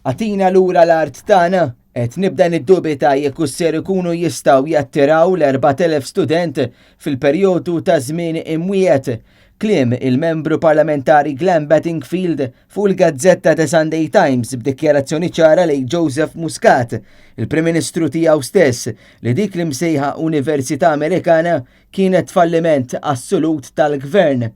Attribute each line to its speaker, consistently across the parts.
Speaker 1: Agħtina lura l-art tagħna, qed nibda niddubita jekk hux ser ikunu jistgħu jattiraw l-4,000 student fil-perjodu ta' żmien imwiegħed, kliem il-Membru Parlamentari Glenn Bedingfield fuq il-gazzetta The Sunday Times b'dikjarazzjoni ċara lejn Joseph Muscat, il-Prim Ministru tiegħu stess, li dik l-imsejħa Università Amerikana kienet falliment assolut tal-Gvern.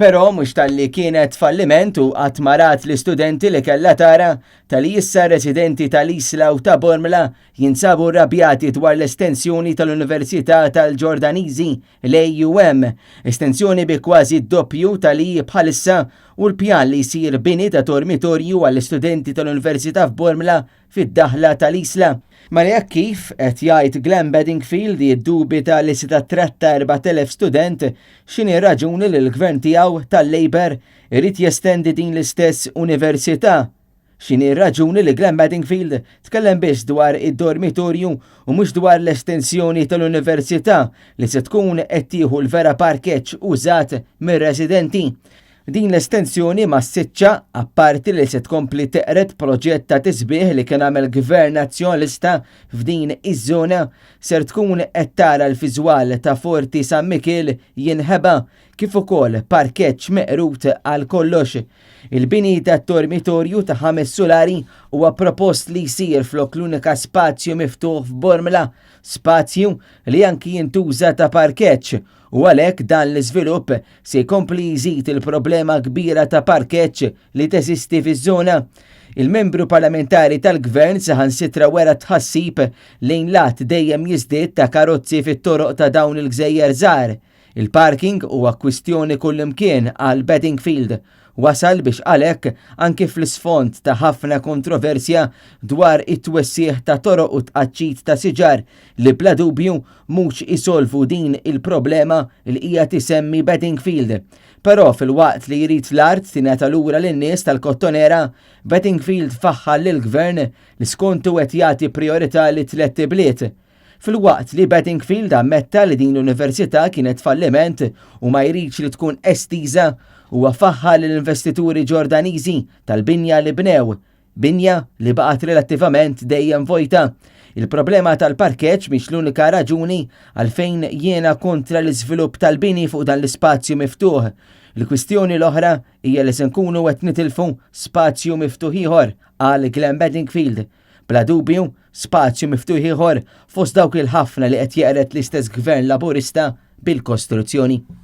Speaker 1: Però mhux talli kienet falliment u qatt ma rat l-istudenti li kellha tara, talli issa r-residenti tal-Isla u ta' Bormla jinsabu rrabjati dwar l-estensjoni tal-Università tal-Ġordaniżi, l-AUM, estensjoni bi kważi d-doppju ta' li hi bħalissa u l-pjan li jsir bini ta' dormitorju għall-istudenti tal-Università f'Bormla fid-daħla tal-Isla. Mela jekk kif qed jgħid Glenn Bedingfield jiddubita li se tattratta 4,000 student, x'inhi r-raġuni li l-gvern tiegħu tal-Labour irid jestendi din l-istess università? X'inhi r-raġuni li Glenn Bedingfield tkellem biss dwar id-dormitorju u mhux dwar l-estensjoni tal-università li se tkun qed tieħu l-vera parkeġġ użat mir-residenti? Din l-estensjoni massiċċa, apparti li se tkompli teqred proġett ta' tisbiħ li kien għamel Gvern Nazzjonalista f'din iż-żona, ser tkun qed tara l-viżwal ta' Forti San Mikiel jinħeba, kif ukoll parkeġġ meqrud għal kollox. Il-bini tat-dormitorju ta' ħames sulari huwa propost li jsir flok l-unika spazju miftuħ f'Bormla, spazju li anki jintuża ta' parkeġġ u għalhekk dan l-iżvilupp se jkompli jżid il-problema kbira ta' parkeġġ li teżisti fiż-żona. Il-membru parlamentari tal-Gvern saħansitra wera tħassib lejn l-għadd dejjem jiżdied ta' karozzi fit-toroq ta' dawn il-gżejjer żgħar. Il-parking huwa kwistjoni kullimkien, qal Bedingfield. Wasal biex qal hekk anki fl-isfond ta' ħafna kontroversja dwar it-twessigħ ta' toroq u t-tqaċċit ta' siġar li bla dubju mhux isolvu din il-problema li qiegħed isemmi Bedingfield. Però filwaqt li jrid l-art tingħata lura lin-nies tal-Kottonera, Bedingfield faħħar lill-Gvern li skontu qed jagħti prijorità lit-tlett ibliet. Filwaqt li Bedingfield ammetta li din l-università kienet falliment u ma jridx li tkun estiża, huwa faħħar lill-investituri Ġordaniżi tal-binja li bnew, binja li baqgħet relattivament dejjem vojta. Il-problema tal-parkeġġ mhix l-unika raġuni għalfejn jiena kontra l-iżvilupp tal-bini fuq dan l-ispazju miftuħ. Il-kwistjoni l-oħra hija li se nkunu qed nitilfu spazju miftuħ ieħor, qal Glenn Bedingfield. Bla dubju, spazju miftuħ ieħor fost dawk il-ħafna li qed jeqred l-istess Gvern Laburista bil-kostruzzjoni.